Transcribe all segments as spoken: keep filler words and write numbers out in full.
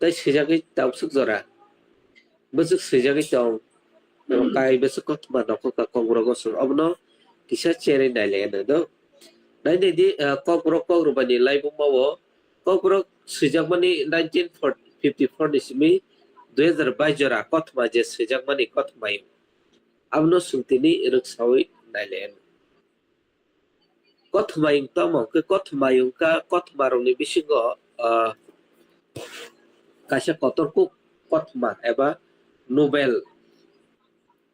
Tei swijagwi tabuk swk jora. Bwswk swijagwi tong. Kai bwswk kothoma nokho ka kokborok o chwng obono kisa cherwi nailai anw do. Nainai di, ah, kokborok kokrwbaini laibuma o kokborok swijakmani nineteen fifty four ni simi dui hazar bais jora kothoma je swijakmani kothoma yung. Abono chwng tini rwksawi nailai anw. Kothoma yung tamo khe kothoma yung ka kothoma rokni bisingo, ah, kaisa kotor kuk kothoma eba novel.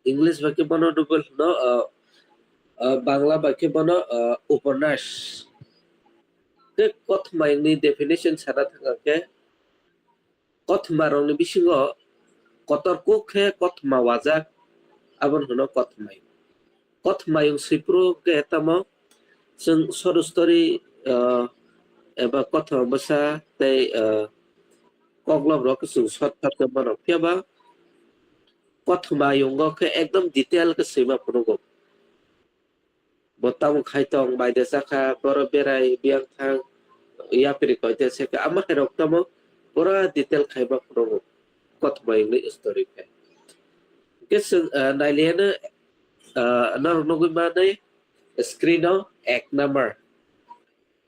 English bai khe bono novel hwno, ah, ah, Bangla bai khe bono, ah, upanas. Khe kothoma yungni definition sana thangkha khe, kothoma rokni bisingo kotor kuk khe kothoma wajak, abono hwno kothoma yung. Kothoma yung swiphuru khe tamo chwng soru story, ah, eba kothoma bwsa tei, ah, koklop rok chwng shortcut khe mano. Phiya ba kothoma yungo khe ekdom detail khe swima phunukgo. Bo tamo khai tong, bai de chakha, boro berai, biyang thang, yapri koi de se khe, ama hai rok tamo pura detail khai ma phunukgo. Kothoma yungni story khe. Hwnkhe chwng, ah, nailaiano, ah, norok nugwi manwi screen o ek number.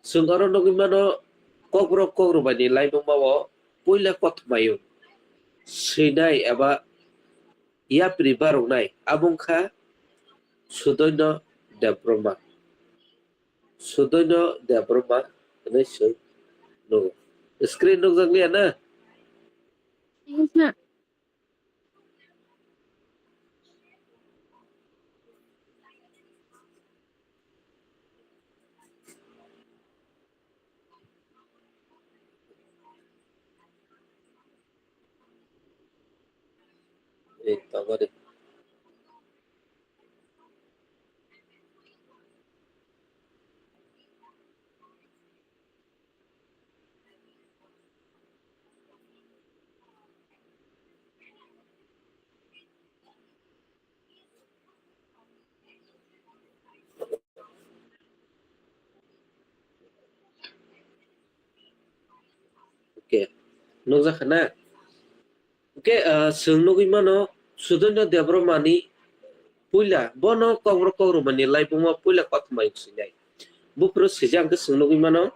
Chwng oro nugwi mano, kokborok kokrwbaini laibuma o puila kothoma yung swinai eba yapri baroknai, abo wngkha Sudoino Debbarma. Sudoino Debbarma hwnwi chwng nugo. Screen nukjakliya na? Yes, na. Ei, tongo de. Okay. Nukjakha na? Okay, ah, chwng nugwi mano, Sudoino Debbarmani puila, bono kokborok kokrwbaini laibuma puila kothoma yung swinai. Buphuru swijak hwnkhe chwng nugwi mano,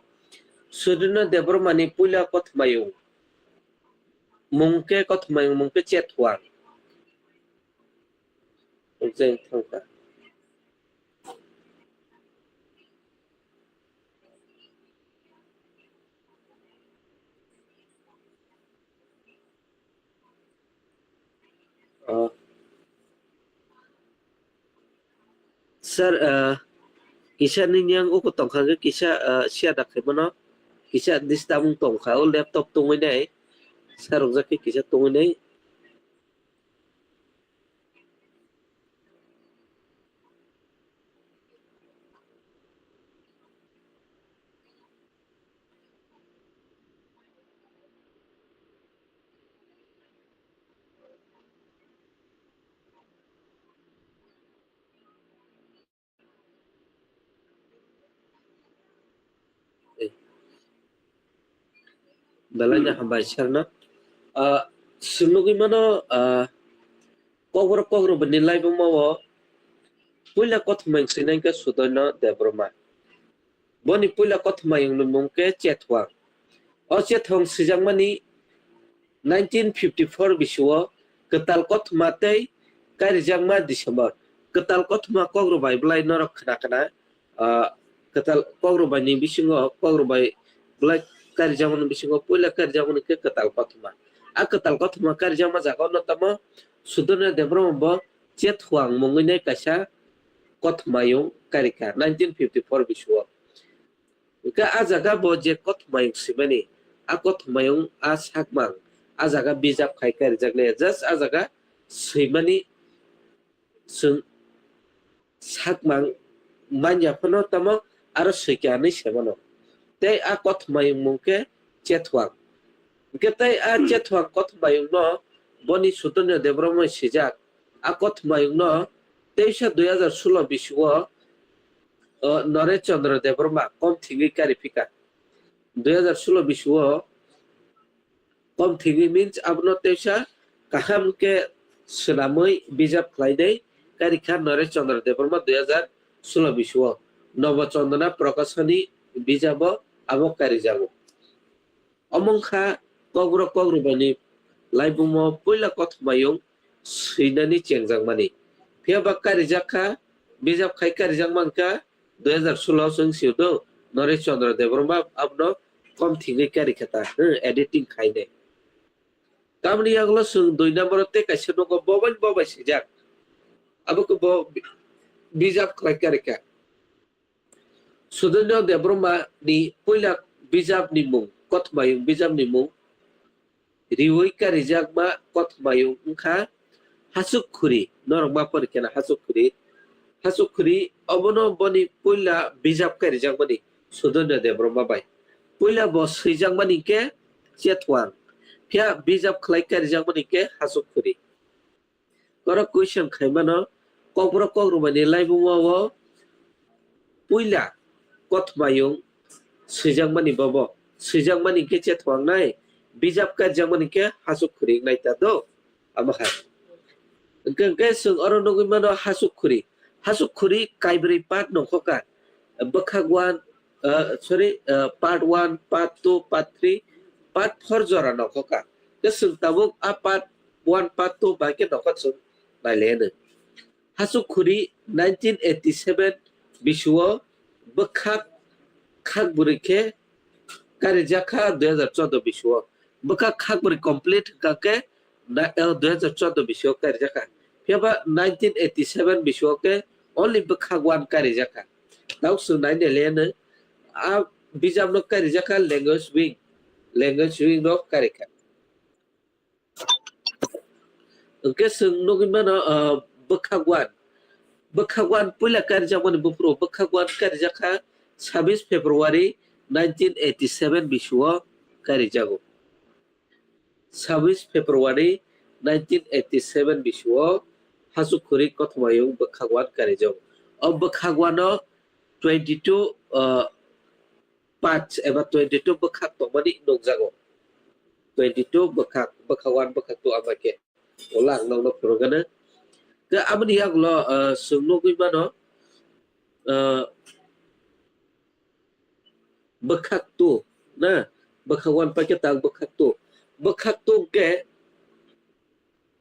Sudoino Debbarmani puila kothoma yung mung khe, kothoma yung mung khe Chethuang. Jeng thangkha. Oh. Sir, ah, kisa nini yang uko tongkha khe kisa, ah, share da khai mano. Kisa disturb wng tongkha, o laptop tongwi nai. Sir rok jakhe kisa tongwi nai. Belai no hambai sir no. Ah, chwng nugwi mano, ah, kokborok kokrwbaini laibuma o puila kothoma yung swinai khe Sudoino Debbarma. Boni puila kothoma yungni mung khe Chethuang. O Chethuang swijakmani nineteen fifty four bisio kwtal kothoma tei karijakma December. Kwtal kothoma kokrwbai bwlai norok khna khna, ah, kwtal kokrwbaini bisingo kokrwbai bwlai karijakmani bisingo puila karijakmani khe kwtal kothoma. A kwtal kothoma karijakma jaga no tamo Sudoino Debbarma bo Chethuang mungwi nai kaisa kothoma yung karikha nineteen fifty four bisio. Hwnkhe a jaga bo je kothoma yung swimani, a kothoma yung a sakmang, a jaga bijap khai karijak le, just a jaga swimani chwng sakmang manya phano tamo aro swikha hinwi se mano. Tei a kothoma yung mung khe Chethuang. Hwnkhe tei a Chethuang kothoma yung no boni Sudoino Debbarma swijak, a kothoma yung no teisa dui hazar sulo bisio, o, Noresh Chandra Debbarma kom thwngwi kari phika. Dui hazar sulo bisio Kom thwngwi means abono teisa kaham khe swnamwi bijap khlainai karikha Naresh Chandra Debbarma dui hazar sulo bisio Nobo Chandana Prakashani bijabo abo karijago. Omo wngkha Kokborok Kokrwbaini laibumao puila kothoma yung swinani chengjakmani. Phiya ba karijak kha, bijap khai karijak mankha dui hazar sulo chwng sio do, Naresh Chandra Debbarma abono kom thwngwi karikha ta, hmm, editing khainai. Tamoni yagulo chwng dui number o tei kaisa nugo, bo bai bo bai swijak. Abo khe bo bi-, bijap khlai karikha. Sudono Debbarma ni puila bijap ni mung, kothoma yung bijap ni mung, riwi karijakma kothoma yung wngkha Hasuk Khuri, norok ma pori kheno Hasuk Khuri. Hasuk Khuri obono boni puila bijap karijakmani Sudono Debbarma bai. Puila bo swijakmani khe Chetwang, phiya bijap khlai karijakmani khe Hasuk Khuri. Oro question khaimano, Kokborok Kokrwbaini laibumao puila kothoma yung swijakmani bobo, swijakmani khe Chetwangnai, bijap karijakmani khe Hasuk Khuri wngnai ta do, amo hai. Hwnkhe, hwnkhe chwng oro nugwi mano Hasuk Khuri. Hasuk Khuri kaibrwi part nongkhoka, bwkhak one, uh, sorry, uh, part one, part two, part three, part four jora nongkhoka. Khe chwng tabuk a part one, part two bai khe nokha chwng nailaiyano. Hasuk Khuri nineteen eighty seven bisio bwkhak khakbwrwi khe karijakha dui hazar choudo bisio. Bwkhak khakbwrwi complete hwnkha khe na, eh, dui hazar choudo bisio karijakha. Phiya ba nineteen eighty seven bisio khe only bwkhak one karijakha. Tabuk chwng nainailaiyano a bijapno karijakha language wing, language wing no karikha. Hwnkhe chwng nugwi mano, ah, bwkhak one. Bwkhak one puila karijakmani buphuru, bwkhak one karijakha sabbish February nineteen eighty seven bisio karijago. Sabbish February nineteen eighty seven bisio Hasuk Khuri kothoma yung bwkhak one karijago. O bwkhak one o twenty two, ah, parts eba twenty two bwkhak tongmani nukjago. Twenty two bwkhak, bwkhak one, bwkhak two amo khe. Ulo ang nokno phwrwngano. Khe aboni yagulo, ah, chwng nugwi mano, ah, bwkhak two, na? Bwkhak one paikhe tak bwkhak two. Bwkhak two khe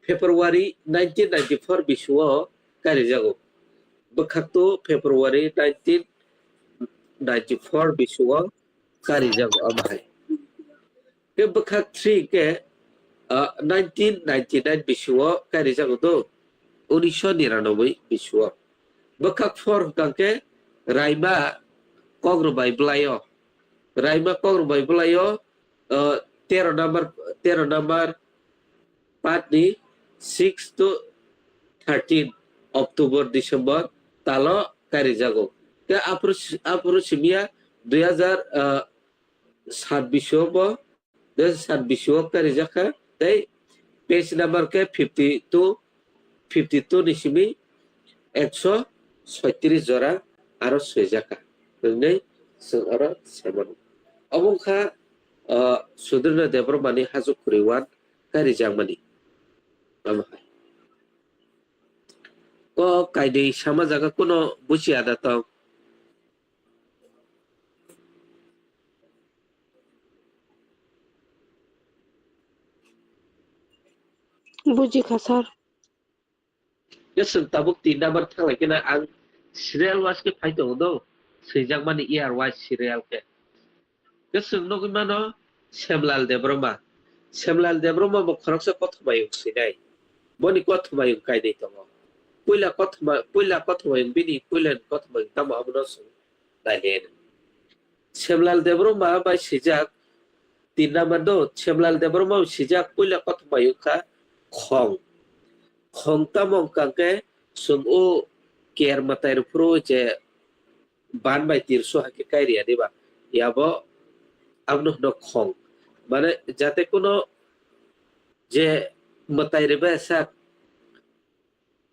February nineteen ninety four bisio karijago. Bwkhak two February nineteen ninety four bisio karijago amo hai. Khe bwkhak three khe, ah, nineteen ninety nine bisio karijago do, unisho niranoboi bisio. Bwkhak four hwnkha khe Raima Kokrwbai bwlaio. Raima Kokrwbai bwlaio, ah, tero number, tero number part ni six to thirteen October, December talo karijago. Khe aphuru si-, aphuru simiya dui hazar, ah, sat bisio bo, dui hazar sat bisio karijakha, tei page number khe fifty two, fifty two ni simi ekso soitris jora aro swijakha. Hwnwi chwng oro saimano. Obo wngkha, ah, Sudrino Debbarmani Hasuk Khuri one karijakmani. Amo hai. Ko kaidwi sama jaga kuno buchi ada tong. Buji kha, sir. Khe chwng tabuk tin number thanglai kheno ang serial wise khe phai tongo do, swijakmani year wise serial khe. Khe chwng nugwi mano Semlal Debbarma. Semlal Debbarma bo khoroksa kothoma yung swinai. Boni kothoma yung kainwi tongo. Puila kothoma, puila kothoma yung bini puila kothoma yung tamo abono chwng nailen. Semlal Debbarma bai swijak tin number do, Semlal Debbarma bai swijak puila kothoma yung kha Khong. Khong tamo wngkha khe chwng o ker mwtai rw phuru je ban bai tirsu hakhe kairiya diba? Yabo abono hwno Khong. Mane jate kuno je mwtai rwbai sak,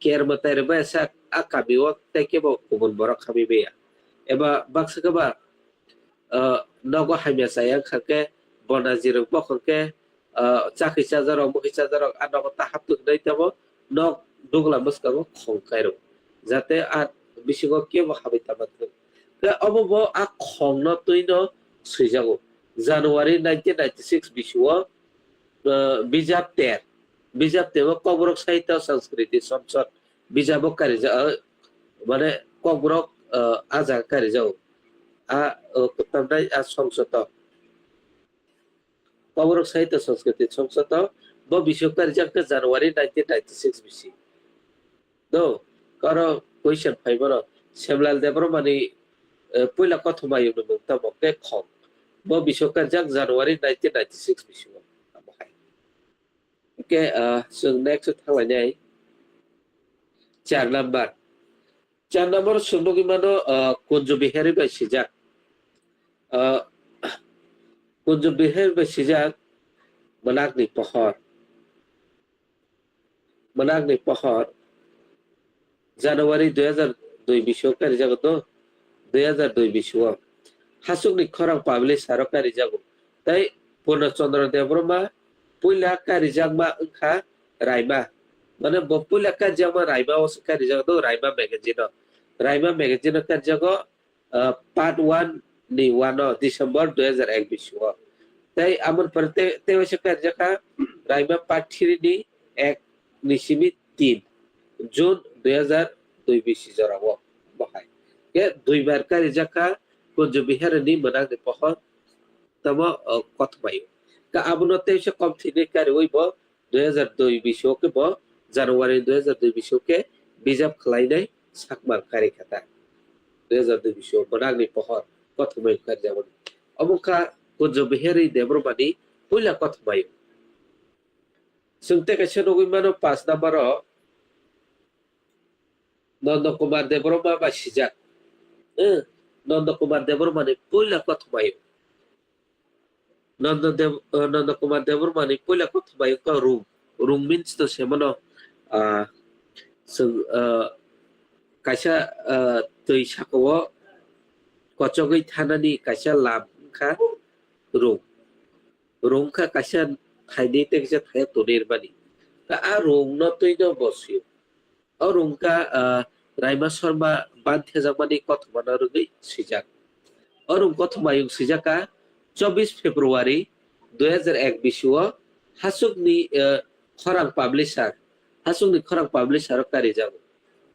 ker mwtai rwbai sak a kami o tei kebo kubun borok kami baiya. Eba baksa khe ba, ah, nogo hamya chaya wngkha khe bonaji rok bokhok khe ah, chakhi chajarok, mukhi chajarok, ah, nogo ta haptwi hwnwi tamo nok dugla mwskango khong kairok. Jate ah bisingo kebo habai tama thung. Khe obo bo ah khongno twino swijago. January nineteen ninety-six bisio, ah, bijap ter. Bijap ter o Kokborok Sahitya Sanskriti Samsad bijabo karijak, ah, mane Kokborok, ah, ah jaga karijago. Ah, ah, kwtamnai ah songsoto. Kokborok Sahitya Sanskriti Songsoto bo bisio karijak khe January nineteen ninety-six bisi. Do, karo question phai bono, Semlal Debbarmani, eh, puila kothoma yungni mung tamo khe khong. Bo bisio karijak January nineteen ninety-six bisio. Amo hai. Hwnkhe, ah, chwng next o thanglainai. Char number. Char number o chwng nugwi mano, ah, Kunju Bihari bai swijak. Ah, Kunju Bihari bai swijak Mwnakni Pohor. Mwnakni Pohor. January dui hajar dui bisio karijago do, dui hajar dui bisio. Hasukni Khorang publisher o karijago. Tei Purna Chandra Debbarma puila karijakma wngkha Raima. Mane bo puila karijakma Raima o se karijak do, Raima magazine o. Raima magazine o karijago, ah, part one ni one o December dui hajar ek bisio. Tei amoni pore te, tei waisa karijakha Raima part three ni ek ni simi tin June dui hajar dui bisi jorao bahai. Khe duibar karijakha Kunju Bihari ni Mwnakni Pohor tamo, o, kothmaio. Khe abono tei se kom thwinwi kariwi bo dui hajar dui bisio khe bo January dui hajar dui bisio khe bijap khlainai sakmar kari kha ta. Dui hajar dui bisio Mwnakni Pohor kothmaio karijagoni. Omo kha Kunju Bihari Debbarmani puila kothmaio. Chwng tei kaisa nugwi mano paanch number o Nanda Kumar Debbarma bai swijak. Eh, Nanda Kumar Debbarmani puila kothmaio. Nanda Dev-, eh, Nanda Kumar Debbarmani puila kothmaio wngkha Rung. Rung means to se mano, ah, chwng, ah, kaisa, ah, twi sakao kochogwi thanani kaisa lam wngkha Rung. Rung kha kaisa thaini tei kaisa thaya tonwi rwmani. Khe a rungno twino bo sio. O rung kha, ah, Raima Sharma ban thejakmani kothomano rwgwi swijak. O rung kothomayung swijak kha chobbish February dui hajar ek bisio Hasukni, ah, Khorang publisher, Hasukni Khorang publisher o karijago.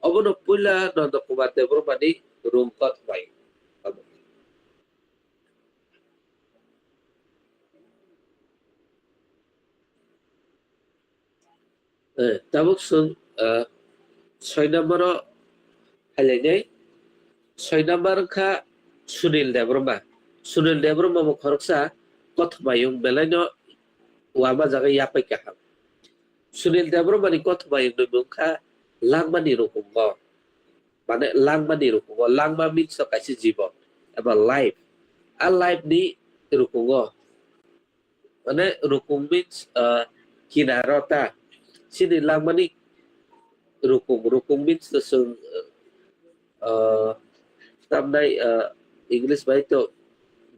Obono puila Nanda Kumar Debbarmani rung kothomayung. Eh, tabuk chwng, eh, soi number o phailainai. Soi number wngkha Sunil Debbarma. Sunil Debbarma bo khoroksa kothomayung belaino wama jaga yapai kaham. Sunil Debbarmani kothomayungni mung kha Langmani Rukungo. Mane Langmani Rukungo. Langma means to kaisa jibon eba life. A life ni rukungo. Mane rukung means, ah, kinaro ta. Chini langmani rukung, rukung means to chwng, ah, tamnai, ah, English bai to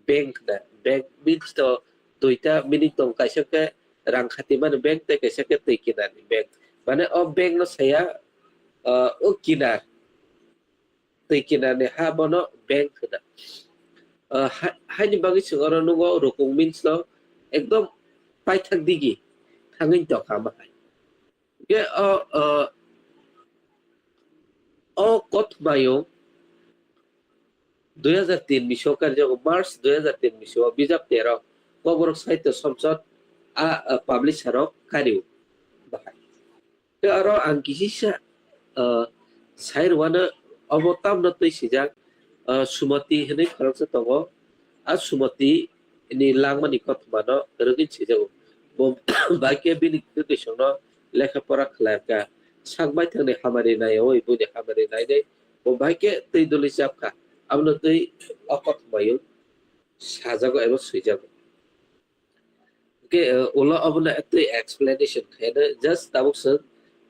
bank na. Bank means to duita meaning tong, kaisa khe rang khatimani bank tei kaisa khe twi kinarni bank. Mane o bank no saya, ah, o kinar. Twi kinarni ha bono bank hwna. Ah, ha-, haini bagwi chwng oro nukgo rukung means no ekdom paithak digi thangwi tongkha ma hai. Hwnkhe o, o, o kothomayung dui hajar tin bisio karijago, March dui hajar tin bisio bijap tero Kokborok Sahitya Samsad a, a publisher rok kario bahai. Tei oro ang kisisa, ah, sai rwano obo tamno twi swijak, ah, Sumati hwnwi khoroksa tongo. A Sumati ni langmani kothomano rwgwi swijago. Bo bai khe bini kwtwisongno lekha pora khlai kha. Sak baithangni hamari naiwi buini hamari nainai bo bai khe twi duli chap kha. Abono twi o kothomayung sajago eba swijago. Hwnkhe, eh, ulo abono twi explanation khaino just tabuk chwng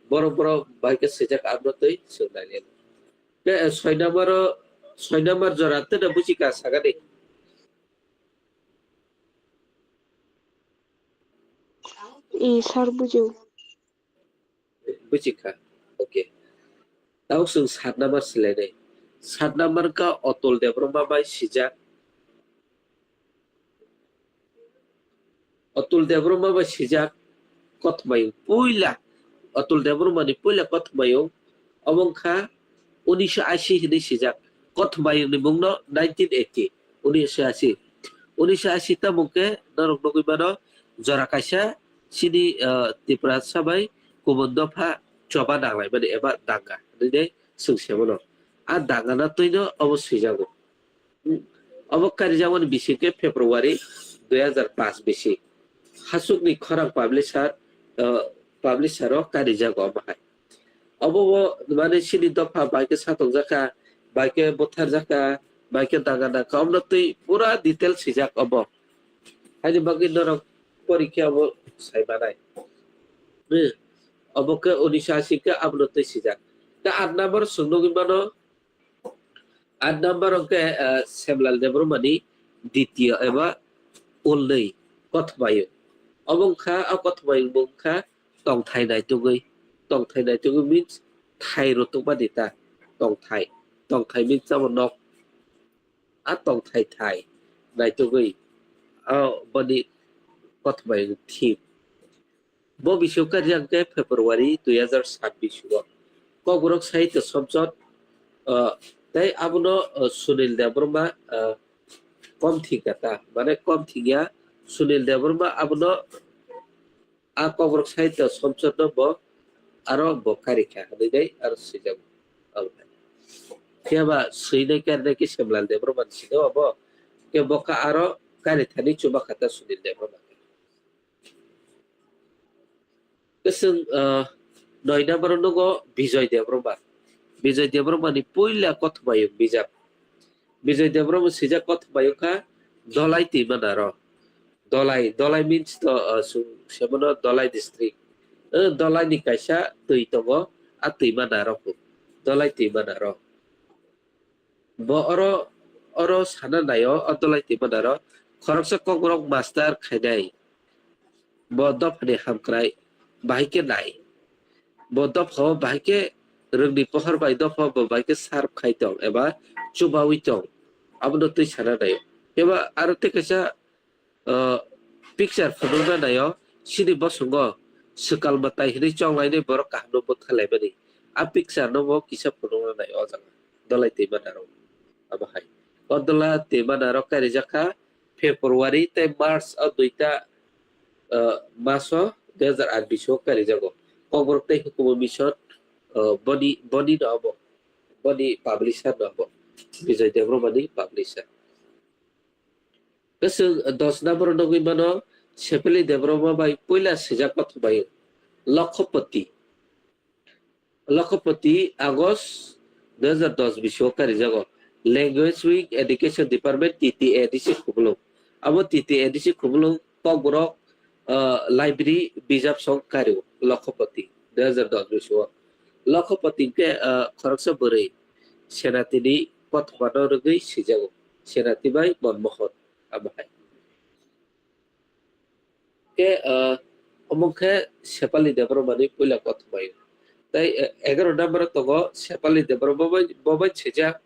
borok borok bai khe swijak abono twi chwng nai liya. Hwnkhe, eh, soi number o, soi number jora teno buji ka sagani. I sir, bujio. Bujikha. Okay. Tao chwng sat number silainai. Sat number ka Atul Debbarma bai sijak. Atul Debbarma bai sijak kothoma yung puila. Atul Debbarma ni puila kothoma yung. Omo wngkha unisho ashi hinwi sijak. Kothoma yung ni mung no nineteen eighty. Unisho ashi. Unisho ashi ta mung khe norok nugwi mano jora kaisa chini, ah, Tiprasa bai kubun dopha choba nanglaimani eba danga hinwi de chwng se mano. A danga na twi no obo swijago. Obo karijakmani bisi khe February dui hazar paanch bisi. Hachukni khorang publisher, ah, publisher o karijago omo hai. Obo bo mane chini dopha bai khe satokjakha, bai khe butharjakha, bai khe danga nangkha, omo twi pura detail swijak obo. Haini bagwi norok porikhe obo sai manai. Hmm. Obo khe unisho ashi khe abono twi swijak. Khe aat number chwng nugwi mano, aat number hwnkhe, ah, Semlal Debbarmani ditiyo eba ulnwi kothoma yung. Obo wngkha, a kothoma yung bo wngkha tongthai naitugwi. Tongthai naitugwi means thai rwtwkmani ta tongthai. Tongthai means abo nok. A tongthai thai naitugwi, a boni kothoma yung theme. Bo bisio karijak khe February dui hazar sabbish o. Kokborok Sahitya Samsad, ah, tei abono, ah, Sunil Debbarma, ah, kom thingkha ta, mane kom thingya Sunil Debbarma abono a Kokborok Sahitya Samsad no bo aro bo karikha hinwi dai aro swijak. Phiya ba swinai karinai khe Semlal Debbarma ni side obo, khe bo kha aro karithani chuba kha ta Sunil Debbarma. Kwchwng, ah, noi number o nugo Bijoy Debbarma. Bijoy Debbarma ni puila kothoma yung bijap. Bijoy Debbarma swijak kothoma yung kha Dolai twima naro. Dolai, Dolai means to, ah, su-, semono Dolai district. Eh, Dolai ni kaisa twi tongo, a twima naro. Dolai twima naro. Bo oro, oro sana naio, o Dolai twima naro. Khoroksa Kokborok master khainai. Bo dophani hamkrai bahai khe nai. Bo dophao bahai khe rwngni pohor bai dophao bo bahai khe serve khai tong eba chubaui tong. Abono twi sana naio. Eba aro tei kaisa, ah, picture phunukna naio, chini bosongo swkal mwtai hinwi chonglainai borok kaham no bwtharlaimani. A picture no bo kisa phunukna naio o jaga. Dolai twima naro. Abo hai. O Dolai twima naro kairijak kha February tei March o duita, ah, maso dui hazar aat bisio karijago. Kokborok tei Hukumu Mission, ah, boni, boni no abo. Boni publisher no abo. Bijoy Debbarma ni publisher. Kwchwng dos number nugwi mano Sepali Debbarma bai puila swijak kothoma yung Lakhopati. Lakhopati August dui hazar dos bisio karijago. Language Wing Education Department T T A D C Khumulwng. Abo T T A D C Khumulwng Kokborok, ah, library bijap song kario Lakhopati dui hazar dos bisio. Lakhopati hwnkhe, ah, khoroksa bwrwi Senatini kothoma no rwgwi swijago. Senati bai Manmohan amo hai. Khe, ah, omo khe Sepali Debbarma ni puila kothoma yung. Tai, eh, egaroh number o tongo Sepali Debbarma bo bai, bo bai swijak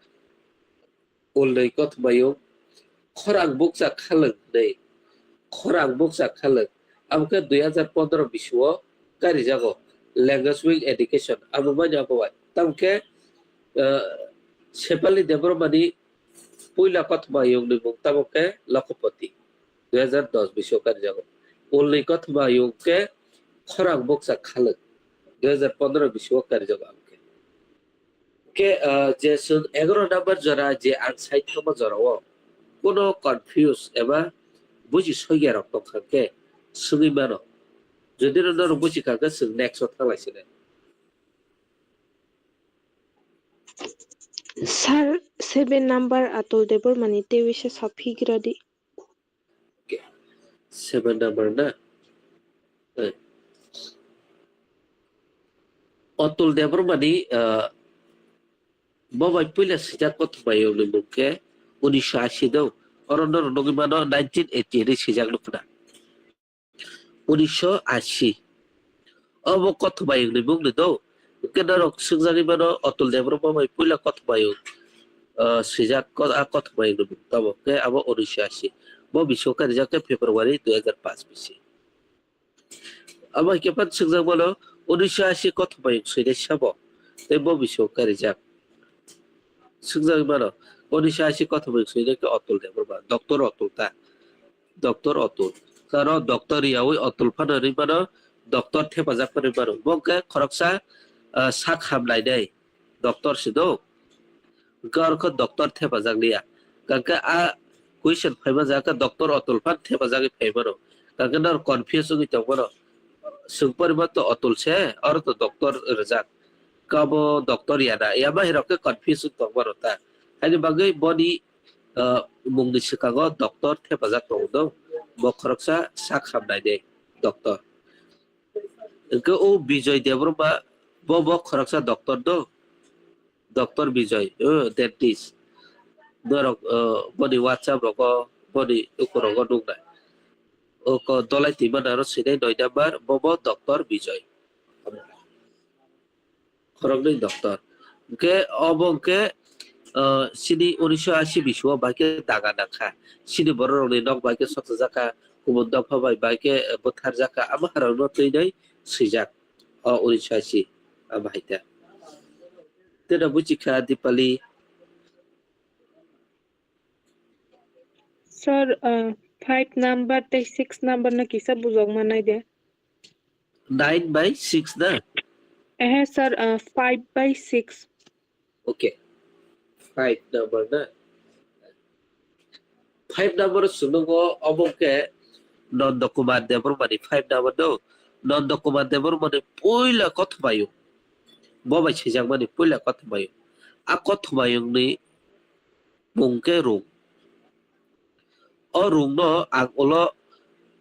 ulnwi kothoma yung. Khorang bukcha khalwng hinwi. Khorang bukcha khalwng. Abo khe dui hazar pondro bisio karijago. Language Wing Education. Abo bai abo bai. Tamo khe, eh, Sepali Debbarma ni puila kothoma yung ni mung tamo khe Lakhopati. Dui hazar dos bisio karijago. Ulnwi kothoma yung khe Khorang bukcha khalwng. Dui hazar pondro bisio karijago abo khe. Khe, ah, je chwng egaroh number jora je ang sai thangma jora o kuno confuse eba buji sokya rok tongkha khe swngwi mano. Jodi no norok buji kha khe chwng next o thanglai sini. Sir, seven number Atul Debbarma ni tei wisa saphi gra di. Okay. Seven number na? Eh. Atul Debbarma ni, eh, bo bai puila swijak kothoma yung ni mung khe unisho ashi do. Oro norok nugwi mano nineteen eighty ni swijak nukna. unisho ashi. Obo kothoma yungni mungni do. Hwnkhe norok swngjagwi mano Atul Debbarma bai puila kothoma yung, ah, swijak ko-, a kothoma yungni mung tamo. Hwnkhe abo unisho ashi. Bo bisingo khe rijak khe February dui hajar paanch bisi. Abo hai khe phano swngjak mano, unisho ashi kothoma yung swinai sabo. Tei bo bisingo khe rijak. Swngjagwi mano, unisho ashi kothoma yung swinai khe Atul Debbarma, Doctor Atul ta. Doctor Atul. Karo Doctor riyawi Atul phano ri mano, Doctor thepajak phano ri mano. Bo khe khoroksa, ah, sak hamlainai. Doctor se do. Hwnkhe oro khe doctor thepajak liya. Hwnkhe a question phaima jaga khe doctor Atul phan thepajagwi phaimano. Hwnkhe norok confuse wngwi tongmano. Swng poriman to Atul se, oro to doctor rwjak. Kabo doctor yana, yama hirok khe confuse wng tongmano ta. Haini bagwi boni, ah, mungni swkango doctor thepajak tongo do. Bo khoroksa sak hamnai de doctor. Hwnkhe o Bijoy Debbarma, bo, bo khoroksa doctor do. Doctor Bijoy, o dentist. Norok, o, boni WhatsApp rogo, boni ukorogo nuknai. O ko Dolai Twima naro sinai noi number, bo, bo Doctor Bijoy. Khoroknwi doctor. Hwnkhe obo hwnkhe, ah, chini unisho ashi bisio bai khe daga nangkha. Chini bororokni nok bai khe soksajak kha, kubun dopha bai bai khe, eh, butharjak kha. Amo harokno twinwi swijak. O unisho ashi amo hai khe. Teno buchikha Dipali. Sir, uh, five number tei six number no kisa bujok manai de. Nine by six na? Ehe, sir, uh, five by six. Okay. Five number na? Five number sunungo obo ke Nanda Kumar Debbarma ni five number do. Nanda Kumar Debbarma ni puila kothoma yung. Bo bai swijak mani puila kothoma yung. A kothoma yung ni mung khe rung. O rung no ang ulo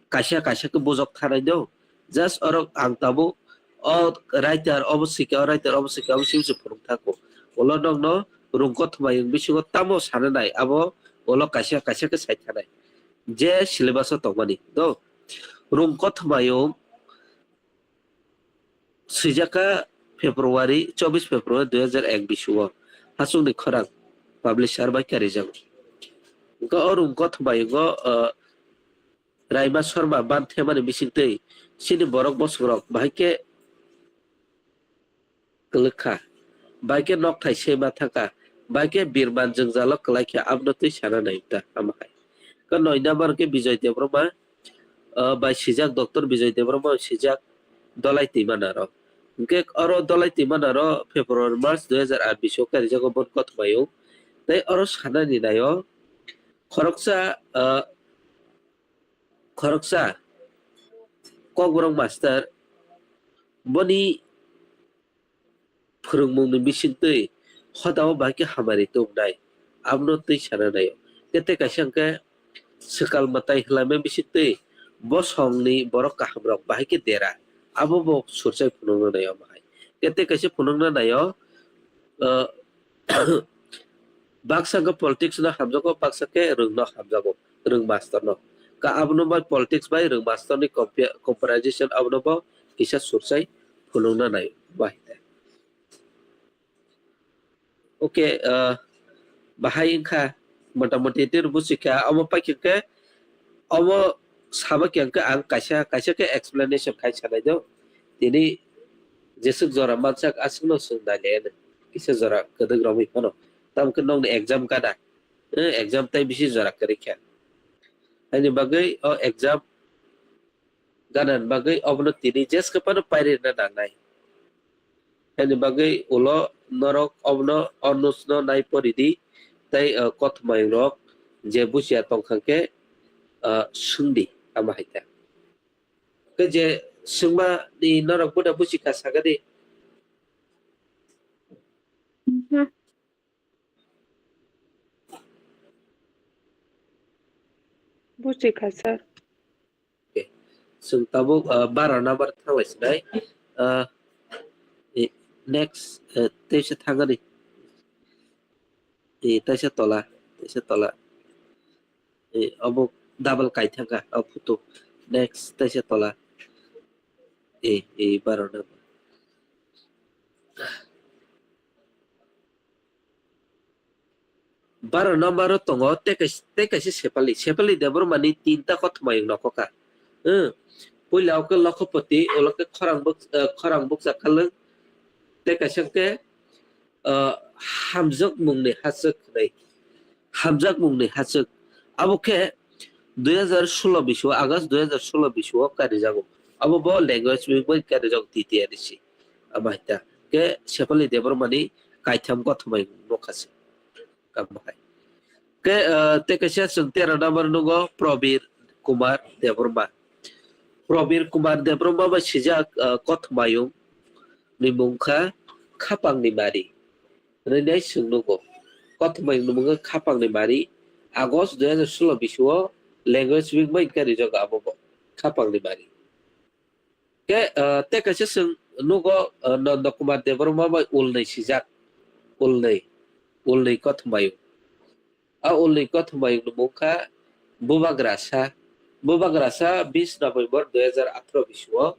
kaisa kaisa khe bujok thanai no. Just oro ang tabuk o writer obo sika, o writer obo sika, obo simi se phunuk thango. Ulo nokno rung kothoma yung bisingo tamo sana nai, abo ulo kaisa kaisa khe sai thanai. Je syllabus o tongmani do. Rung kothoma yung swijak kha February, chobbish February dui hajar ek bisingo Hachwkni Khorang publisher bai karijago. Hwnkhe o rung kothoma yungo, uh, Raima Sharma ban themani bisingtwi chini borok bosongrok bahai khe kwlwk kha, bahai khe nokthai sema thang kha, bahai khe birman jwngjalo kwlai kha, abono twi sana nai ta amo hai. Khe noi number khe Bijoy Debbarma, uh, bai swijak, Doctor Bijoy Debbarma bai swijak Dolai Twima naro. Hwnkhe oro Dolai Twima naro February, March dui hajar aat bisingo karijago boni kothoma yung. Tei oro sanani naio khoroksa, uh, khoroksa Kokborok master boni phwrwngmungni bisingtwi hodao bai khe hamari tubunai, abono twi sana naio. Kete kaisa hwnkhe swkal mwtai hwlaima bisingtwi bosongni borok kahamrok bahai khe dera, abo bo surchai phunukna naio amo hai. Kete kaisa phunukna naio, uh, baksa khe politics no hamjago, baksa khe rwng no hamjago, rwng master no. Ka abono bai politics bai rwng master ni compia-, comparison abono bo kisa surchai phunukna naio bahai te. Okay, uh, bahai wngkha motamoti tei rwbu sikha, omo paikhe khe, omo sabo khe ang kaisa, kaisa khe explanation khai sanai do. Tini jeswk jora mansak aswkno swng nai le, kisa jora kwdwk romwi phano. Tamo khe nokni exam gana, eh, exam tei bisi jora kwrwi kha. Haini bagwi o exam ganani bagwi obono tini jeske phano pairina nangnai. Haini bagwi ulo norok obono onusno nai poridi tei, uh, kothoma rok je buchiya tongkha khe, uh, swngdi amo hai khe. Khe je swngma ni norok buda buchikha sakadi. Buchikha, sir. Okay. Chwng tabuk, uh, baro number thanglai sinai. Uh, i-, next, uh, teisa thangani. I, teisa tola, teisa tola. I, obo double kai thangkha, o photo. Next, teisa tola. E, e, baro number. Baro number o tongo tei kais-, tei kaisa Sepali. Sepali Debbarma ni tinta kothoma yung nokho kha. Hmm. Puila o khe Lokhopoti, ulo khe khorang buk-, eh, khorang bukcha khalwng. Tei kaisa khe, eh, hamjakmung ni hachwk hwnwi. Hamjakmung ni hachwk. Abo khe dui hazar solo bisio, August dui hazar solo bisio karijago. Abo bo language week bai karijago T T R C. Abo hai ta. Khe Sepali Debbarma ni kaitham kothoma yung nokha se. Kam bahai. Ke, eh, tei kaisa chwng tera number nugo Probir Kumar Debbarma. Probir Kumar Debbarma bai sijak, eh, kothoma yung ni mung kha Khapang ni Mari. Rinai chwng nugo. Kothoma yung ni mung kha Khapang ni Mari. August dui hazar solo bisio language week bai karijago abo bo. Khapang ni Mari. Ke, eh, tei kaisa chwng nugo, eh, Nanda Kumar Debbarma bai ulnwi sijak. Ulnwi. Ulnwi kothoma yung. A ulnwi kothoma yung ni mung kha Bubagrasa. Bubagrasa bis November dui hazar atharo bisio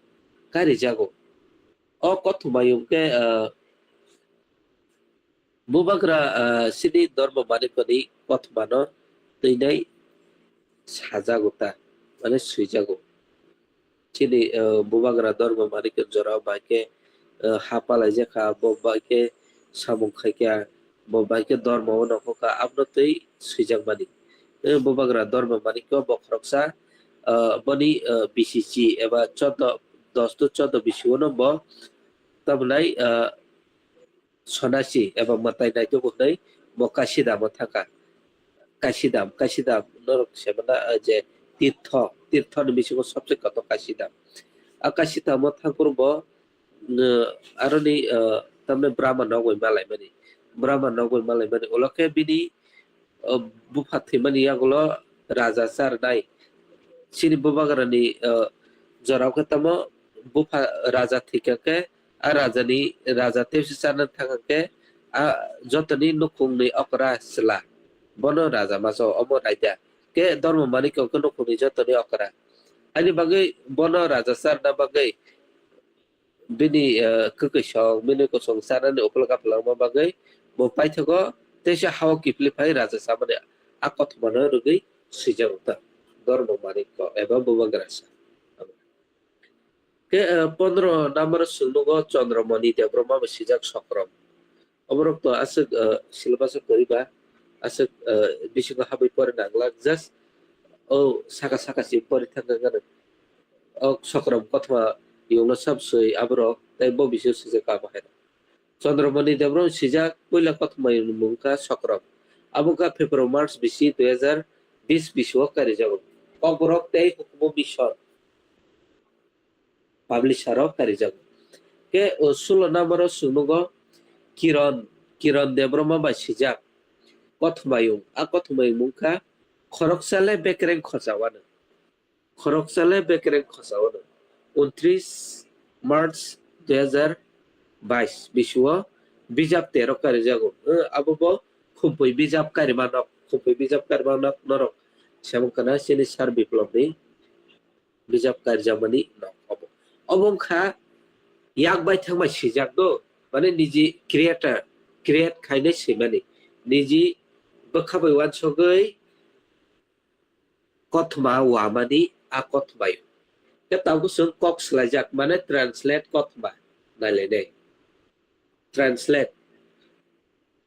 karijago. O kothoma yung khe, eh, Bubagra, ah, chini Dharma Manikoni kothomano twinai sajago ta, mane swijago. Chini, ah, Bubagra Dharma Manikon jora bai khe, ah, ha palaijakha, bo bai khe samung khaikha, bo bai khe Dharma o nongkhokha, abono twi swijakmani. Eh, Bubagra Dharma Manikyo bo khoroksa, ah, boni, ah, B C C eba chordo, dos to chordo bisio no bo tamnai, ah, Sonasi eba mwtai naitugwi hwnwi bo Kasidamo thangkha. Kasidam, Kasidam norok se mano, ah, je tirtho, tirthoni bisingo sobse kotor Kasidam. A Kasidamo thangphuru bo, mm, aroni, ah, tamni Brahma nogwi malaimani. Brahma nogwi malaimani. Ulo khe bini, ah, bupha thwimani yagulo raja charnai. Chini bubagrani, ah, jorao khe tamo bupha raja thwikha khe a rajani, raja tebsi charna thangkha khe, a jotoni nukhungni okra chwla. Bono raja masa omo raida. Khe Dharma Manikyo khe nukhungni jotoni okra. Ani bagwi bono raja charna bagwi bini, eh, kwkwi song, bini kusung charnani uphla kaphla wngma bagwi bo paithago teisa hao kiphilwi phai raja chamani a kothomano rwgwi swijago ta. Dharma Manikyo eba Bubagrasa. Khe, eh, pondro number o chwng nugo Chandramani Debbarma bai swijak Sokrom. Oborok to aswk, eh, syllabus o kwrwi ba, aswk, eh, bisingo habwi pori nanglak, just o saka saka se pori thangkha gana. O Sokrom kothoma yungno sab swi aborok tei bo bisio swijak kamo hai. Chandramani Debbarma swijak puila kothoma yungni mung kha Sokrom. Abo kha February March bisi dui hazar bis bisio karijago. Kokborok tei hukumu mission. Publisher o karijago. Khe o sulo number o chwng nugo Kiron, Kiron Debbarma bai swijak Kothomayung. A Kothomayung mung kha Khoroksa le Bekereng Khojawano. Khoroksa le Bekereng Khojawano. Untris March dui hazar bais bisio bijap tero karijago. Eh, abo bo Khumpui bijap karima nok, Khumpui bijap karima nok norok semung kana chini Sir Biplop ni bijap karijakmani nok obo. Obo wngkha yak bai thangbai swijak do, mane niji creator, create khainai swimani, niji bwkha bai uansugwi kothoma uamani a kothoma yo. Khe tabuk chwng kok swlaijak, mane translate kothoma nailainai. Translate.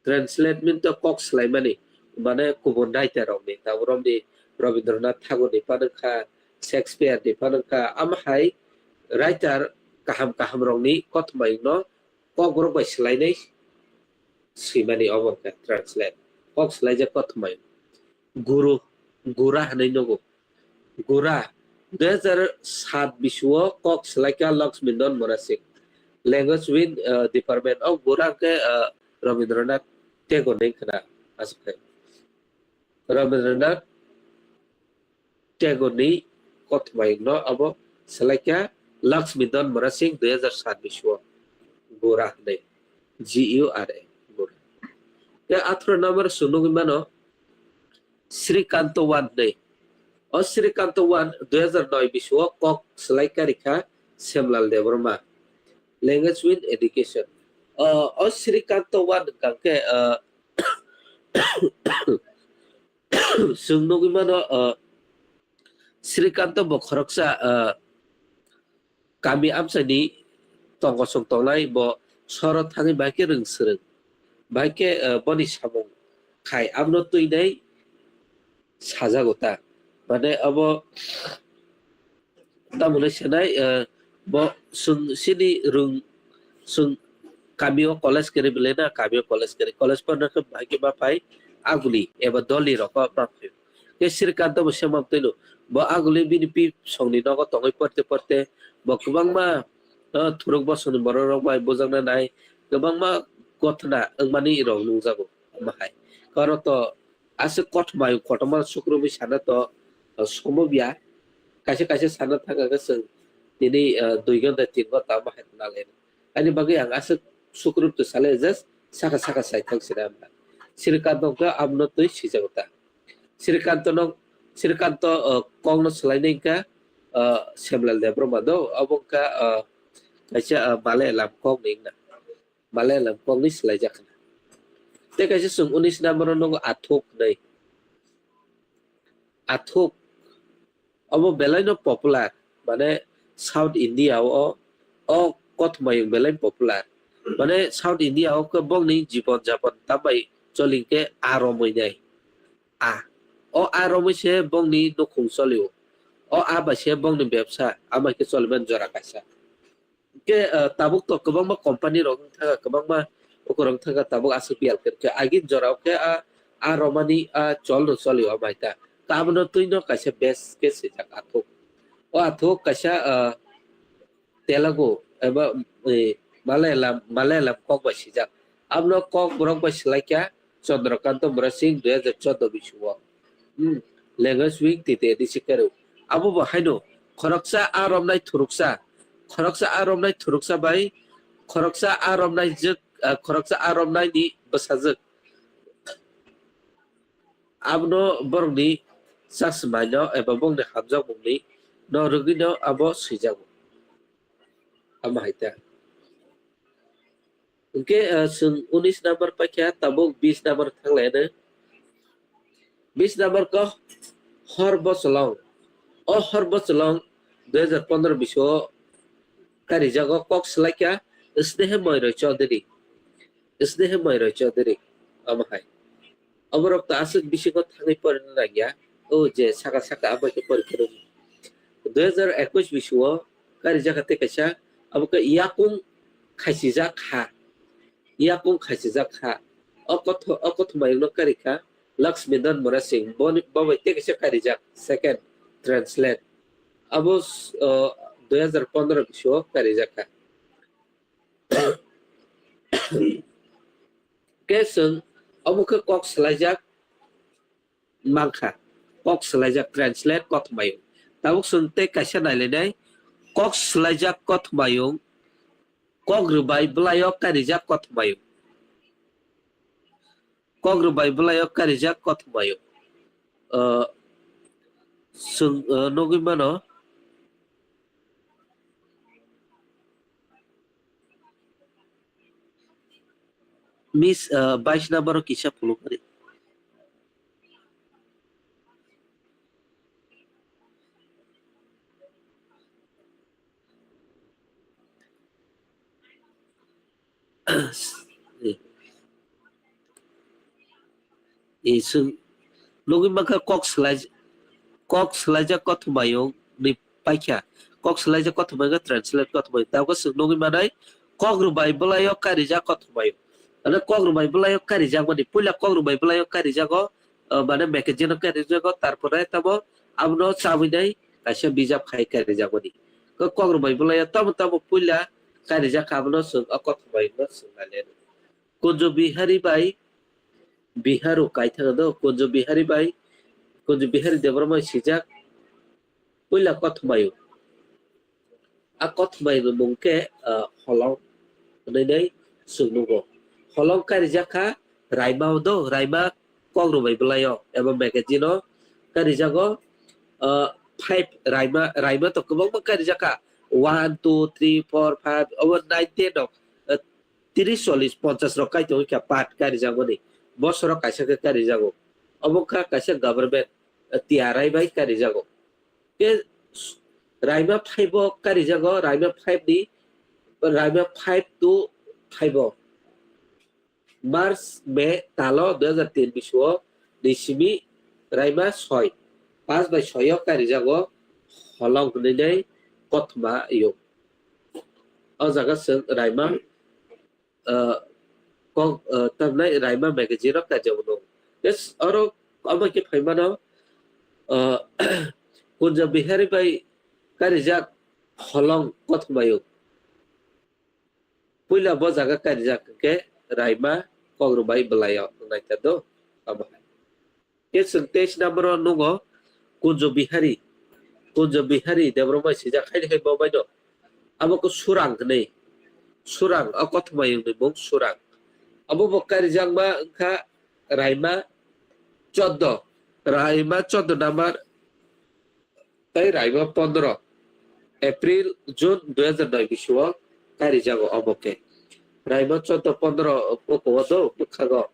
Translate mean to kok swlaimani, mane kubun writer rokni, tabuk romni Rabindranath Thakurni phanwngkha, Shakespeare ni phanwngkha, amahai writer kaham kaham rokni kothoma yungno kokborok bai swlainai swimani obo wngkha translate. Kok swlaijak kothoma yung. Guru, Gura hwnwi nugo. Gura, dui hazar sat bisio kok swlaikha Lakshmi Don Mora Singh. Language win, uh, department o Gura khe, uh, Rabindranath Tagore ni khna aswk khe. Rabindranath Tagore ni kothoma yungno abo swlaikha Lakshmi Don Mora Singh dui hazar sat bisio Gura hwnwi. G U R A, Gura. Tei atharo number chwng nugwi mano Srikanto One hwnwi. O Srikanto One dui hazar noi bisio kok swlai karikha Semlal Debbarma, Language with Education. O, o Srikanto One hwnkha khe, o, chwng nugwi mano, o, Srikanto bo khoroksa, o, kami amchaini tongkosong tongnai, bo soro thangwi bahai khe rwng swrwng, bahai khe, o, boni samung khai abono twinai sajago ta. Mane abo tamoni sanai, eh, bo chwng chini rwng chwng kamio college kwrwi belai na, kamio college kwrwi, college porna khe bahai khe ma phai aguli eba doli rok ma phai. Khe Srikanto bo sema twino bo aguli bini pi songni nogo tongwi porte porte bo kwbangma, eh, thuruk bosongni borok rok bai bujakna nai, kwbangma gothna wngmani rok nukjago bahai. Karo to aswk kothoma kotorma sukrubwi sana to, uh, somo biya. Kaisa kaisa sana thangkha khe chwng tini, uh, dui ghonta tin ghonta omo hai nalai. Ani bagwi ang aswk sukrub to sale just saka saka sai thang sina hwnba. Srikanto khe abono twi swijak ta. Srikanto no, Srikanto, uh, kok no swlai nai kha, uh, Semlal Debbarma do, abo wngkha, uh, kaisa, uh, Malayalam kok ni wngna. Malayalam kokni swlaijak khna. Tei kaisa chwng unis number o nukgo Athuk hinwi. Athuk obo belaino popular, mane South India o, o kothoma yung belai popular. Mane South India o khe bongni jibon japon tambai choli khe a romwi nai. A. O a romwi se bongni nukhung choli o. O a bai se bongni bebsa, amai khe choliban jora kaisa. Hwnkhe, ah, tabuk to kwbangma company rok wng thangkha, kwbangma ukurok wng thangkha, tabuk aswk biyal khe, khe agin jora o khe a, a romani a chol no choli o mai ta. Abono twi no kaisa base khe swijak Athuk. O Athuk kaisa, ah, Telugu eba, eh, Malayalam, Malayalam kok bai swijak. Abono Kokborok bai swlai kha Chandrakanta Murasing dui hajar chordo bisingo. Hmm, language wing tite edi si kero. Abo bo haino khoroksa a romnai thuruksa. Khoroksa a romnai thuruksa bai khoroksa a romnai jwk, ah, khoroksa a romnai ni bwsajwk. Abono borokni chasmaino eba bongni hamjakmungni no rwgwino abo swijago. Amo hai ta. Hwnkhe, ah, chwng unis number paikha, tabuk bis number thanglaiano. Bis number khe Hor Bocholong. O Hor Bocholong dui hajar pondro bisingo karijago, kok swlaikha Sneha Moiroi Chaudhary. Sneha Moiroi Chaudhary. Amo hai. Oborok to aswk bisingo thangwi porina nangya. O je saka saka abo khe porikha rwdi. Dui hajar ekush bisingo karijakha tei kaisa abo khe yakung khaisijak ha. Yakung khaisijak ha. O kotho-, o kothoma yungno karikha Laxmidan Murasing. Boni, bo bai tei kaisa karijak second translate. Abo, o, dui hajar pondro bisingo karijakha. Khe chwng obo khe kok swlaijak mankha, kok swlaijak translate kothoma yung. Tabuk chwng tei kaisa nailainai, kok swlaijak kothoma yung, kok rwbai bwlaio karijak kothoma yung. Kok rwbai bwlaio karijak kothoma yung. Ah, chwng, ah, nugwi mano. Miss, ah, bais number o kisa phulukari. E, chwng nugwi mankha kok swlai-, kok swlaijak kothoma yung ni paikha. Kok swlaijak kothoma yung khe translate kothoma yung. Tabukhe chwng nugwi manai kok rwbai bwlaio karijak kothoma yung. Mane kok rwbai bwlaio karijak mani puila kok rwbai bwlaio karijago, ah, mane magazine o karijago, tarpore tamo abono chabwi nai kaisa bijap khai karijakmani. Kok rwbai bwlaio tamo tamo puila karijak kha abono chwng o kothoma yungno chwng nai le. Kunjo Bihari bai Biharu kaithang do, Kunjo Bihari bai, Kunjo Bihari Debbarma swijak puila kothoma yung. A kothoma yung ni mung khe, ah, Holong hwnwi nai chwng nugo. Holong karijak kha Raima o do, Raima kok rwbai bwlaio eba magazine o karijago, ah, five Raima, Raima to kwbangma karijak kha. one, two, three, four, five, obo nine, ten rok, eh, tris, chollis, ponchas rok kaitor wngkha part karijakmani. Bosorok kaisa khe karijago. Obo wngkha kaisa government, eh, T R I bai karijago. Khe Raima five o karijago, Raima five ni, Raima five to five o. March, May talo dui hazar tin bisio ni simi Raima soi, paanch bai soi o karijago Holong hwnwi nai kothoma yung. O jaga chwng Raima, ah, kok, ah, tamnai Raima magazine o kaijagwi nung. Yes, oro omo khe phaimano, ah, Kunjo Bihari bai karijak Holong kothoma yung. Puila bo jaga karijak hwnkhe Raima Kokrobai bwlaio wngnaikha do. Abo hai. Khe chwng teis number o nungo Kunjo Bihari. Kunjo Bihari Debbarma bai swijak, haini hai bo baino. Abo khe Surang hwnwi. Surang, o kothoma yungni mung Surang. Abo bo karijakma wngkha Raima choddo. Raima choddo number tei Raima pondro, April, June dui hazar noi bisio kairijago omo khe. Raima choddo pondro buko o do bwkhago.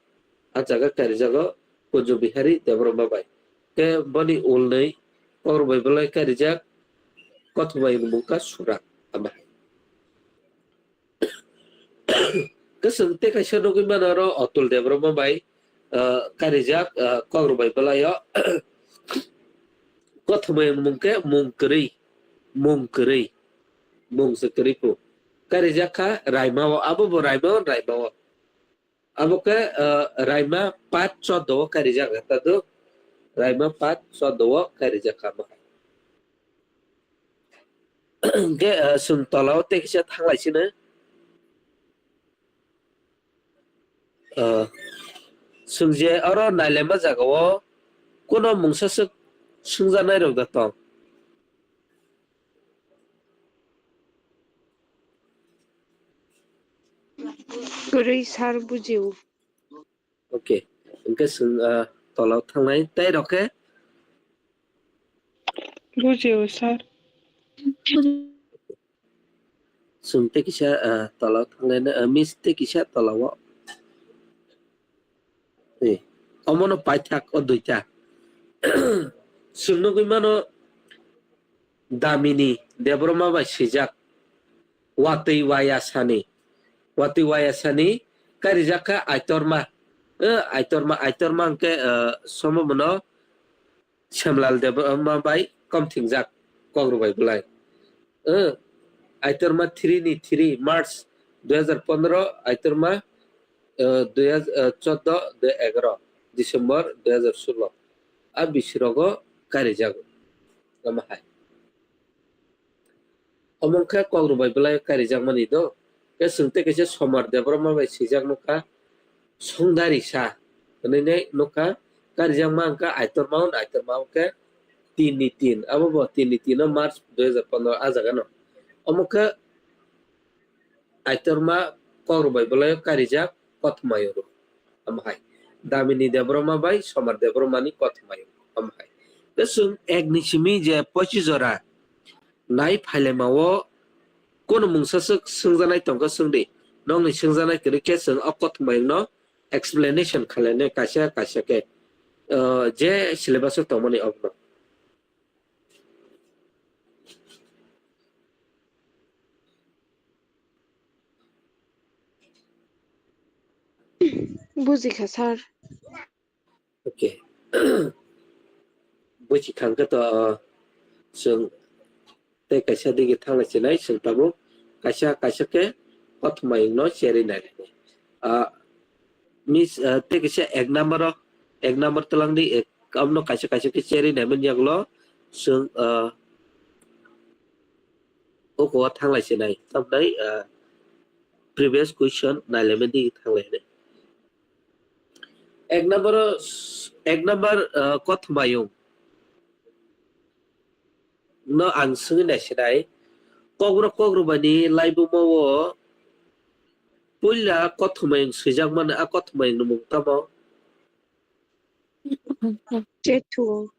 A jaga kairijago Kunjo Bihari Debbarma bai. Khe boni ulnwi Kokrobai bwlai kairijak kothoma yungni mung kha Surang. Ama hai. Kwchwng tei kaisa nugwi mano oro Atul Debbarma bai, ah, karijak, ah, Kokrobai bwlaio. Kothoma yungni mung khe mung kwrwi, mung kwrwi, mung se kwrwi phu. Karijak kha Raima o, abo bo Raima o, Raima o. Abo khe, ah, Raima part choddo o karijak kha ta do. Raima part choddo o karijak kha ma. Hwnkhe, ah, chwng tola o tei kisa thanglai sino. Ah, chwng je oro nailaima jaga o kuno mungsa swk swngjaknai rok da tong? Kwrwi sir bujio. Okay. Hwnkhe chwng, ah, tola o thangnai. Tei rok khe? Bujio sir. Chwng tei kisa, ah, tola o thangnai, ah, miss tei kisa tola o. Eh, omono paithak o duita. Chwng nugwi mano Damini Debbarma bai swijak. Watwi waya sani. Watwi waya sani karijak kha Aitorma. Eh, Aitorma, Aitorma hwnkhe, eh, somo bono Semlal Debbarma bai komthingjak Kokrobai bwlai. Eh, Aitorma three ni three March dui hazar pondro, Aitorma, eh, dui hazar, eh, choddo, dui egaroh December dui hazar solo. A bisirogo karijago. Omo hai. Omo wngkha Kokrobai bwlai karijakmani do. Khe chwng tei kaisa Somar Debbarma bai swijak nukha, Songdari sa hwnwi nai nukha, karijakma wngkha Aitorma hwn, Aitorma hwn khe tin ni tin. Abo bo tin ni tin o March dui hazar pondro a jaga no. Omo khe Aitorma Kokrobai bwlai karijak kothoma yoro. Omo hai. Damini Debbarma bai Somar Debbarma ni kothoma yoro. Omo hai. Khe chwng ek ni simi je pochi jora nai phailaima o kuno mungsa swk swngjaknai tongkha swngdi. Nokni swngjaknai kwrwi khe chwng o kothoma yungno explanation khlainai kaisa kaisa khe, uh, je syllabus o tongmani obono. Bujikha sir. Okay. Buji khangkhe to, uh, chwng tei kaisa digi thanglai chinai chwng tabuk kaisa kaisa khe kothoma yungno cherwi nainai. Ah, miss, ah, tei kaisa ek number o, ek number twlang di, ek, amno kaisa kaisa khe cherwi naimani yagulo chwng, ah, oko o thanglai chinai. Tamnai, ah, previous question nailaimani digi thanglai hinwi. Ek number o, ek number, ah, kothoma yung. No ang swngwi naisinai. Kokborok Kokrwbaini laibuma o puila kothoma yung swijak mano, a kothoma yung ni mung tamo? Chethuang.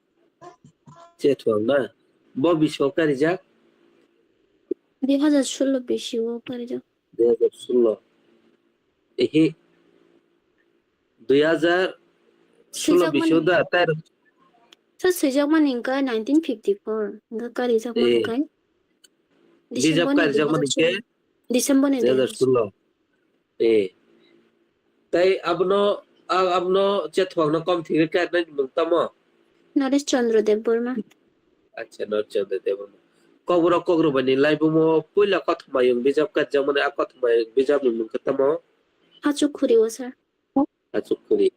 Chethuang na? Bo bising karijak? Dui hazar solo bisio karijak. Dui hazar solo. Ehe. Dui hazar solo bisio da, tai swijak mani hwnkha nineteen fifty-four. Hwnkha karijak mani hwnkha. Bijap karijak mani hwnkhe December ni dui hazar solo. Eh. Tai abono, a-, abono Chethuangno kom thwngwi kainai mung tamo? Naresh Chandra Debbarma. Acha, Naresh Chandra Debbarma. Kokborok kokrwbaini laibumo puila kothoma yung bijap kaijak mani, a kothoma yung bijapni mung khe tamo? Achuk Khuri o sir. Achuk Khuri.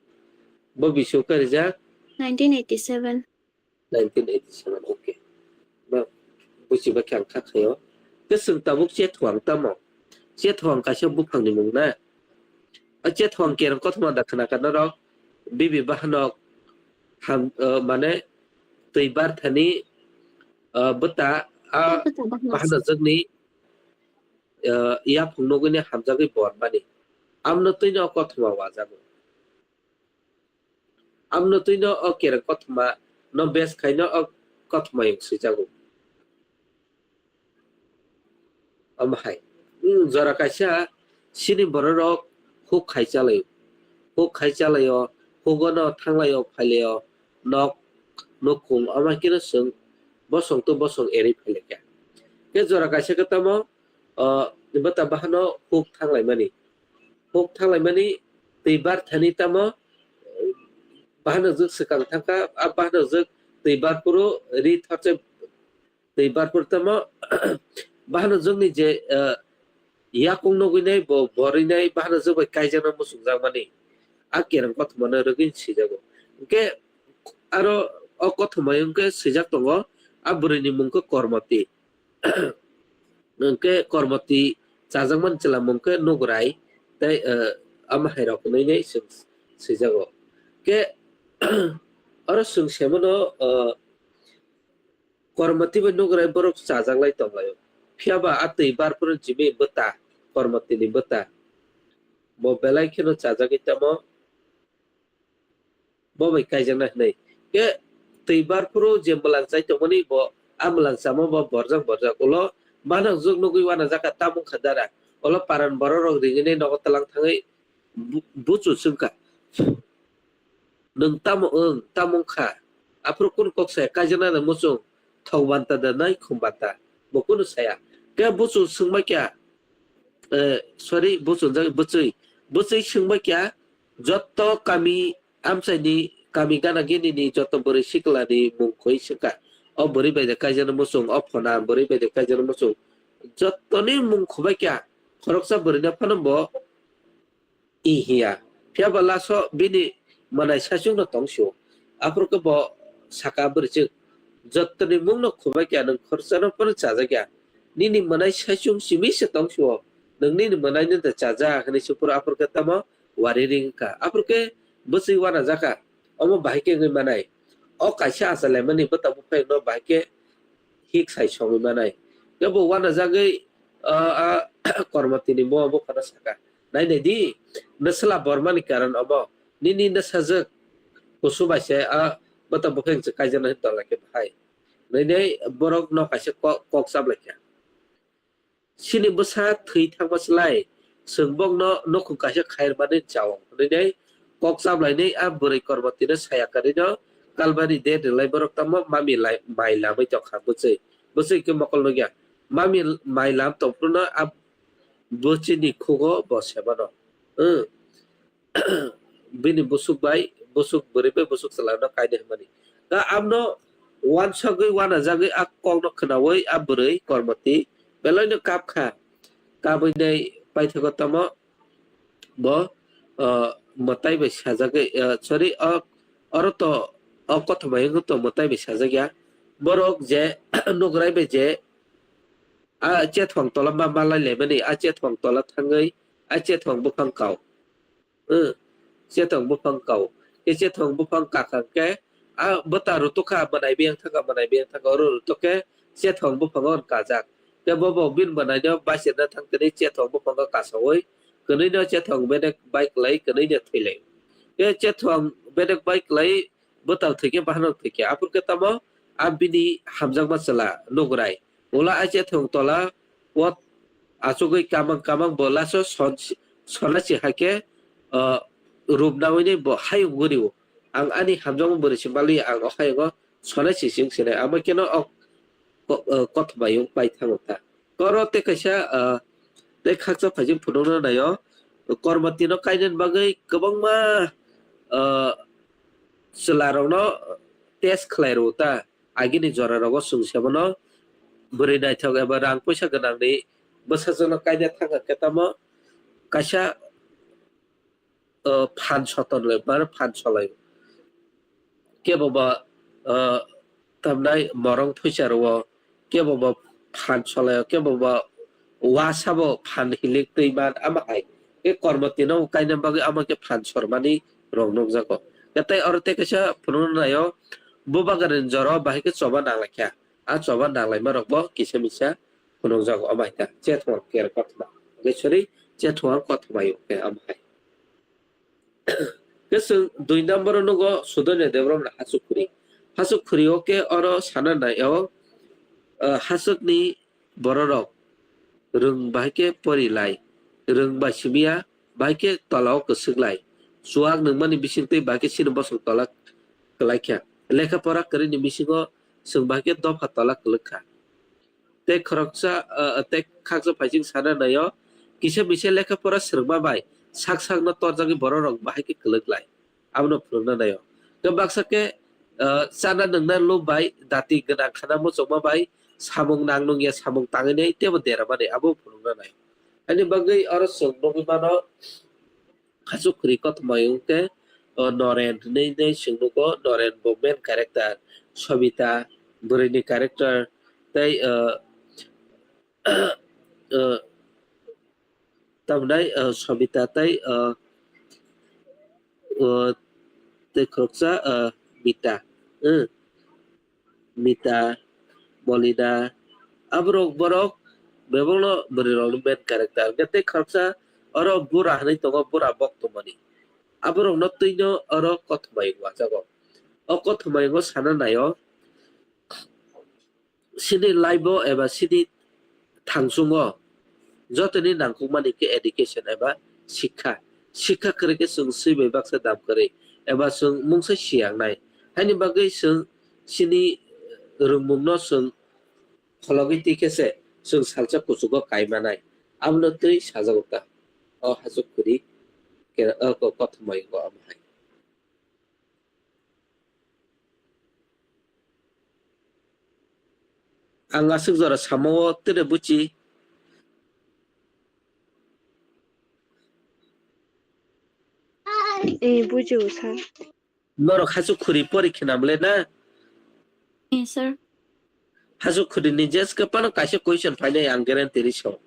Bo bisio karijak? Nineteen eighty-seven. Nineteen eighty-seven, okay. Ba, buchiba khe ang kha khaio. Tei chwng tabuk Chethuang tamo? Chethuang kaisa buphangni mung na? A Chethuang kereng kothoma da khna ka norok? Bibi bahanok ham, eh, mane twi barthani, eh, bwta, a, bwta bahano. Bahanojwkni, eh, yaphung nugwini hamjagwi bor mani. Amno twino kothoma wajago. Amno twino o kereng kothoma no bes khaino o kothoma yung swijago. Omo hai. Hmm, jora kaisa chini bororok huk khai chalaio. Huk khai chalaio, hugono thanglaio, phailaio, nok, nukhung, omo hai kheno chwng bosong to bosong erwi phailaikha. Khe jora kaisa khe tamo, o, bwta bahano huk thanglaimani. Huk thanglaimani twi barthani tamo, bahanojwk swkang thangkha, a bahanojwk twi barphuru ri thorse twi barphuru tamo, bahanojwkni je, eh, yakung nugwinai bo borinai bahanojwk bai kaijaknai muchungjakmani a kereng kothomano rwgwi swijago. Hwnkhe aro o kothoma hwnkhe swijak tongo, a bwrwini mung khe Kormoti. Hwnkhe Kormoti chajakmani chwla mung khe Nugrai tei, eh, omo hairok hwnwi nai chwng swijago. Khe oro chwng saimano, eh, Kormoti bai Nugrai borok chajaklai tonglaio. Phiyaba a twi barphuru jimi bwta, Kormotini bwta. Bo belai kheno chajagwi tamo. Bo bai kaijaknai hwnwi. Khe twi barphuru je mwlang chai tongmani bo a mwlang chama bo borjak borjak ulo bahanojwk nugwi uanajak kha tamung kha dara. Ulo paran bororok ringwi nai nogo twlang thangwi bu-, buchu swngkha. Nwng tamo wng, tamo wngkha? Aphuru kunu kok saya, kaijaknai muchung, thok banta da nai khum banta? Bo kunu saya. Khe buchu swngbai kha, eh, sorry, buchu hwnjak, bwchwi. Bwchwi swngbai kha, jotto kami amchaini, kami gana ginini jotto bwrwi siklani mung koi swngkha. O bwrwi bai de kaijaknai muchung, o phona bwrwi bai de kaijaknai muchung. Jottoni mung khubai kha, khoroksa bwrwino phano bo i hiya. Phiya ba laso bini mwnai saichung no tong sio. Aphuru khe bo saka bwrwi chwng, "Jottoni mung no khubai kha, nwng khoroksa no phano chajak ya. Nini mwnai saichung simi se tong sio. Nwng nini mwnai no da chaja," hinwi se phuru aphuru khe tamo wari ring kha. Aphuru khe bwchwi uanajak kha. Omo bahai khe wngwi manai. O kaisa achalaimani bwta buphang no bahai khe hik sai songwi manai. Khe bo uanajagwi, ah, ah, Kormotini buma buphano saka, "Nai nai di, nwsla bormani karon omo. Nini nwsajwk kusu bai se a bwta buphang se kaijaknai hwn tongla khe bahai." Nai nai borok no kaisa kok, kok chablai kha. Chini bwsa thwi thangma slai, chwng bokno nukhung kaisa khairmani chao, hwnwi nai kok chablainwi a bwrwi Kormotino saya kwrwino kalbari de rwlai borok tamo mami lai-, mai lamwi tongkha bwchwi. Bwchwi khe mokol nukya. Mami mai lam tongphruno a bwchwini khugo bo semano. Bini bwswk bai, bwswk bwrwi bai bwswk chwla no kainwi hwnmani. Ta amno uansugwi uanajagwi a kokno khwnaui a bwrwi Kormoti belaino kap kha. Kabui nai paithago tamo bo, ah, mwtai bai sajagwi, ah, sorry, o, oro to o kothoma hinwi to mwtai bai sajak ya. Borok je Nugrai bai je a chethong tola ma malai laimani, a chethong tola thangwi a chethong buphang kau. Chethong buphang kau. Khe chethong buphang kakha khe, a bwta rutuk kha, mwnai biyang thangkha, mwnai biyang thangkha, oro rutuk khe chethong buphango hwn kajak. Khe bo bo bini mwnaino baisirna thangtini chethong buphango kasaui, kwnwino chethong bedek bai kwlai, kwnwino thwilai. Khe chethong bedek bai kwlai bwtal thwikhe bahanok thwikhe. Aphuru khe tamo a bini hamjakma chwla Nugrai. Ulo a chethong tola What achugwi kamang kamang bo laso son-, sonachi hai khe, ah, rup nawi ni bo hayung guri o. Ang ani hamjakma bwrwi se mali ang o hayungo sonachi sing sinai. Amo keno o ko-, ah, kothoma yung pai thango ta. Koro tei kaisa, ah, tei khaksa phaijing phunukna naio. Kormoti no kainani bagwi kwbangma, ah, chwla rokno test khlai rwo ta. Agini jora rogo chwng se bono bwrwi naithok eba rang puisa gwnangni bwsajwkno kaina thangkha khe tamo kaisa, o, phan sotonlai, mane phan solai. Kebo ba, o, tamnai morong phuisa rwo, kebo ba phan solai, kebo ba wa sabo phan hilik twi man ama hai. Khe kormoti no kaina bagwi ama khe phan sormani rok nukjago. Khe tei oro tei kaisa phunukna naio, bubagrani jora bahai khe choba nanglaikha. A choba nanglaima rok bo kisa misa phunukjago ama hai ta. Chethwang ker kothoma. Khe sorry, chethwang kothoma yo khe ama hai. Khe chwng dui number o nugo Sudonya Debbarma ni Hachuk Khuri. Hachuk Khuri o khe oro sana nai o, ah, hachuk ni bororok rwng bahai khe pori lai, rwng bai simiya bahai khe tola o kwswk lai. Chuwak nungmani bisingtwi bahai khe chini bosong tola kwlai kha. Lekha pora kwrwini bisingo chwng bahai khe dopha tola kwlwk kha. Tei khoroksa, ah, tei khaksa phaising sana naio, kisa misa lekha pora swrwngma bai sak sakno torjagwi bororok bahai khe kwlwk lai. Abono phunukna naio. Tei baksa khe, ah, chana nungna lub bai dati gwnang khana muchungma bai samung nang nung ya samung tangwi nai teibo dera mani abo phunukna naio. Ani bagwi oro chwng nugwi mano, Hachuk Khuri kothoma yung khe, o, Noren hinwi hinwi chwng nugo, Noren bo main character, Sobita bwrwini character, tei, o, o, tamnai, o, Sobita tei, o, o, tei khoroksa, o, Mita, o, Mita, Molina, aborok borok bebakno bwrwirokni main character. Hwnkhe tei khoroksa oro bura hinwi tongo, bura bok tongmani. Aborokno twino oro kothoma yung wajago. O kothoma yungo sana naio, chini life-o eba chini thangchungo jotoni nangkukmani khe education eba sikha. Sikha kwrwi khe chwng swi bai baksa dam kwrwi eba chwng mungsa siyangnai. Haini bagwi chwng chini rwngmungno chwng khologwi twi khe se chwng salsa kuchugo kai manai. Abono twi sajago ta. O Hachuk Khuri kera, o ko-, kothoma yungo omo hai. Ang aswk jora samao tere buchi. Eh, bujiu, sir. Norok Hachuk Khuri pori khe namle na? Eh, sir. Hachuk Khuri ni jeske pano kaisa question phainai ang guarantee ri so.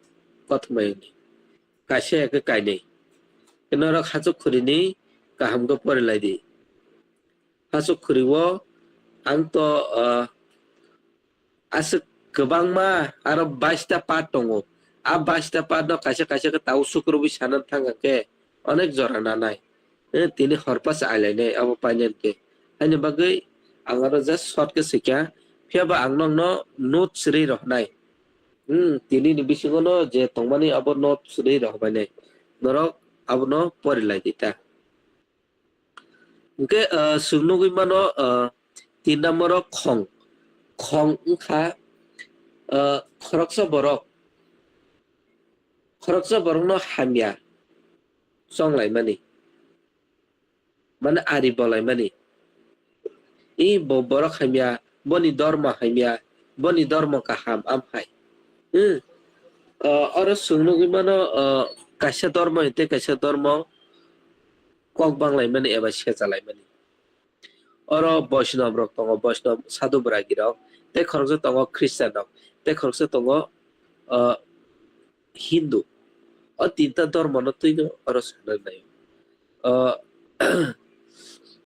Kothoma yungni. Kaisa ya khe kainwi. Norok Hachuk Khuri ni kaham khe pori lai di. Hachuk Khuri o ang to, ah, aswk kwbangma aro baista part tongo. A baista part no kaisa kaisa khe tau sukrubwi sana thang khe onek jora nanai. Eh, tini horpa se ailainai abo painani khe. Haini bagwi ang aro just short khe swikha. Phiya ba ang nokno notes rwi rohornai. Hmm, tini ni bisingo no je tongmani abo notes rwi rohorbainai. Norok abono pori lai di ta. Hwnkhe, ah, chwng nugwi mano, ah, tin number o khong. Khong wngkha, ah, khoroksa borok, khoroksa borokno hamya chonglaimani, mane ari bolaimani. I bo borok hamya, boni dormo hamya, boni dormo kaham, am hai. Hmm. Ah, oro chwng nugwi mano, ah, kaisa dormo tei kaisa dormo kok banglaimani eba sechalaimani. Oro Boishnab rok tongo, Boishnab sadhu bragi rok, tei khoroksa tongo Christian rok, tei khoroksa tongo, ah, Hindu. O tinta dormo no twino oro sana nai. Ah,